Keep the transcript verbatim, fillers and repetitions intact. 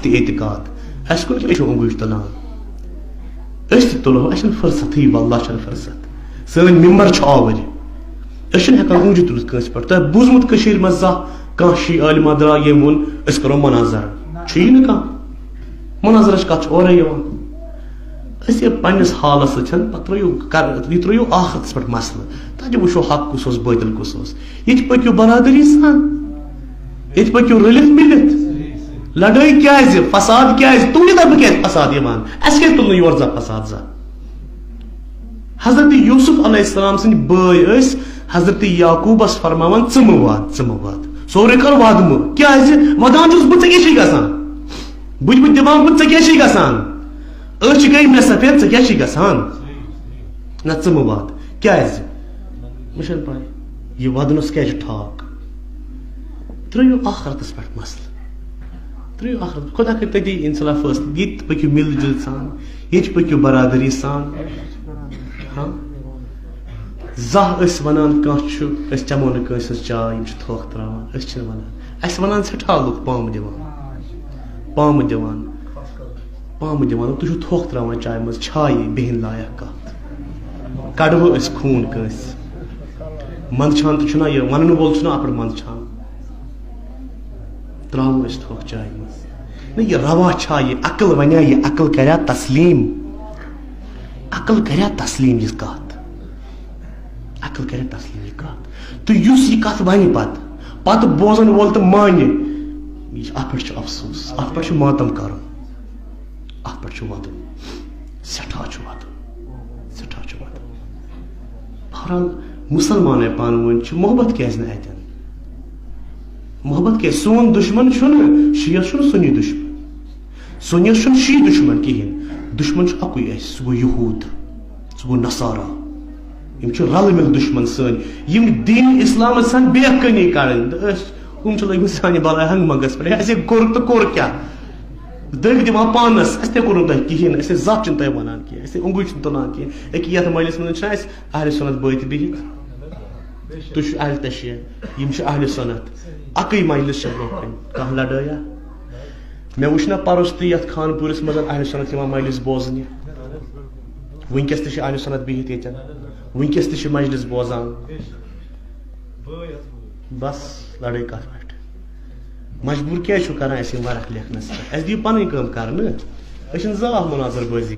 تہِ اعتقاد۔ اَسہِ کُن کیٛاہ چھُ اونٛگُج تُلان؟ أسۍ تہِ تُلو، اَسہِ چھَنہٕ فرصتٕے، واللہ چھَنہٕ فرصت۔ سٲنۍ ممبر چھِ آوٕرۍ۔ أسۍ چھِنہٕ ہٮ۪کان اونٛگجہِ تُلِتھ کٲنٛسہِ پٮ۪ٹھ۔ تۄہہِ بوٗزمُت کٔشیٖرِ منٛز زانٛہہ کانٛہہ شی عٲلمہ درٛاو، ییٚمۍ ووٚن، "أسۍ کَرو مناظرٕ"؟ چھُ یی نہٕ کانٛہہ۔ مناظرٕچ کَتھ چھِ اورَے یِوان۔ أسۍ یہِ پنٛنِس حالَس سۭتۍ چھَنہٕ، پَتہٕ ترٛٲیِو کَر-، یہِ ترٛٲیِو ٲخرَتَس پٮ۪ٹھ مسلہٕ۔ تَتہِ وٕچھو حق کُس اوس، باطل کُس اوس۔ ییٚتہِ پٔکِو برادٔری سان۔ ییٚتہِ پٔکِو رٔلِتھ مِلِتھ۔ لڑٲے کیازِ؟ فساد کیازِ؟ تُہنٛدِ طرفہٕ کیازِ فساد یِوان؟ اَسہِ کیازِ تُل نہٕ یورٕ زانٛہہ فساد زانٛہہ؟ حضرت یوسف علیہ السلام سٕنٛدۍ بٲے ٲسۍ حضرت یعقوبس فرماوان، "ژٕ مہٕ وَد، ژٕ مہٕ وَد۔ سورُے کر وَد مہٕ۔" کیازِ؟ وَدان چھُس بہٕ، ژےٚ کیٛاہ چھُے گژھان؟ بہٕ تہِ بہٕ دِوان بہٕ، ژےٚ کیٛاہ چھُے گژھان؟ أچھ گٔے مےٚ سفید، ژےٚ کیٛاہ چھُے گژھان؟ نہ، ژٕ مہٕ وَد۔ کیازِ؟ مےٚ چھَنہٕ پَے۔ یہِ وَدنَس کیازِ چھُ ٹھاکھ؟ ترٛٲیِو آخرتَس پٮ۪ٹھ مسلہٕ۔ ترٛٲیِو آخرت۔ خۄدا کَرِ تٔتی اِنشاء اللہ فٲصلہٕ۔ ییٚتہِ پٔکِو مِل جُل سان، ییٚتہِ پٔکِو برادٔری سان۔ ہاں؟ زانٛہہ ٲسۍ وَنان کانٛہہ چھُ، أسۍ چَمو نہٕ کٲنٛسہِ ہٕنٛز چاے، یِم چھِ تھۄکھ ترٛاوان۔ أسۍ چھِنہٕ وَنان۔ اَسہِ وَنان سٮ۪ٹھاہ لُکھ پامہٕ دِوان۔ پامہٕ دِوان۔ پامہٕ دِوان۔ تُہۍ چھِو تھۄکھ ترٛاوان چایہِ منٛز، چھا یہِ بیٚہِنۍ لایق کَتھ؟ کَڑوٕ أسۍ خوٗن کٲنٛسہِ؟ منٛدچھان تہِ چھُنہ یہِ، وَنَن وول چھُنہ اَپَر منٛدچھان؟ ترٛاوو أسۍ تھۄکھ چایہِ منٛز۔ نہ، یہِ روا چھا؟ یہِ عقل وَنیا؟ یہِ عقل کَریا تسلیٖم؟ عقل کَریا تسلیٖم یہِ کَتھ؟ عقل کَریا تسلیٖم یہِ کَتھ؟ تہٕ یُس یہِ کَتھ وَنہِ پَتہٕ، پَتہٕ بوزَن وول تہٕ مانہِ، یہِ چھُ، اَتھ پٮ۪ٹھ چھُ افسوٗس، اَتھ پٮ۪ٹھ چھُ ماتم کَرُن، اَتھ پٮ۪ٹھ چھُ وَدُن، سٮ۪ٹھاہ چھُ وَدُن، سٮ۪ٹھاہ چھُ وَدُن۔ بہرحال، مُسلمانَے پانہٕ ؤنۍ چھِ، محبت کیٛازِ نہٕ اَتٮ۪ن؟ محبت کیٛازِ؟ سون دُشمن چھُنہٕ شیعہ، چھُنہٕ سُنی دُشمن۔ سُنیَس چھُنہٕ شی دُشمن کِہیٖنۍ۔ دُشمن چھُ اَکُے اَسہِ، سُہ گوٚو یہوٗد، سُہ گوٚو نصارا۔ یِم چھِ رَلہٕ مِل دُشمن سٲنۍ۔ یِم دیٖن اِسلامَس سان بے حقٲنی کَڑٕنۍ۔ تہٕ أسۍ، یِم چھِ لٔگمٕتۍ سانہِ بَلاے ہنٛگہٕ منٛگَس پٮ۪ٹھ۔ اَسہِ ہے کوٚر تہٕ کوٚر کیٛاہ؟ دٔگۍ دِوان پانَس، اَسہِ تہِ کوٚر نہٕ تۄہہِ کِہیٖنۍ، اَسہِ ہے زَتھ چھِنہٕ تۄہہِ وَنان کینٛہہ، اَسہِ ہے اوٚنٛگُج چھِنہٕ تُلان کینٛہہ۔ أکیٛاہ یَتھ مٲلِس منٛز چھِ اَسہِ اہلِ سُنت بٲے تہِ بِہِتھ۔ تُہۍ چھِو اہلِ تشیع، یِم چھِ اہلِ سُنت۔ اَکٕے مجلس چھےٚ برونٛہہ کَنہِ، کانٛہہ لڑٲیا؟ مےٚ وٕچھ نہ پرُس تہِ یَتھ خانپوٗرِس منٛز اہلِ سُنت یِوان مجلس بوزنہِ۔ وٕنکیٚس تہِ چھِ اہلِ سُنت بِہِتھ ییٚتٮ۪ن، وٕنکیٚس تہِ چھِ مجلس بوزان۔ بس، لڑٲے کَتھ پٮ۪ٹھ؟ مجبوٗر کیٛازِ چھُو کران اَسہِ یِم ورق لیکھنَس پٮ۪ٹھ؟ اَسہِ دِیِو پَنٕنۍ کٲم کرنہٕ۔ أسۍ چھِنہٕ زانٛہہ مناظر بٲزی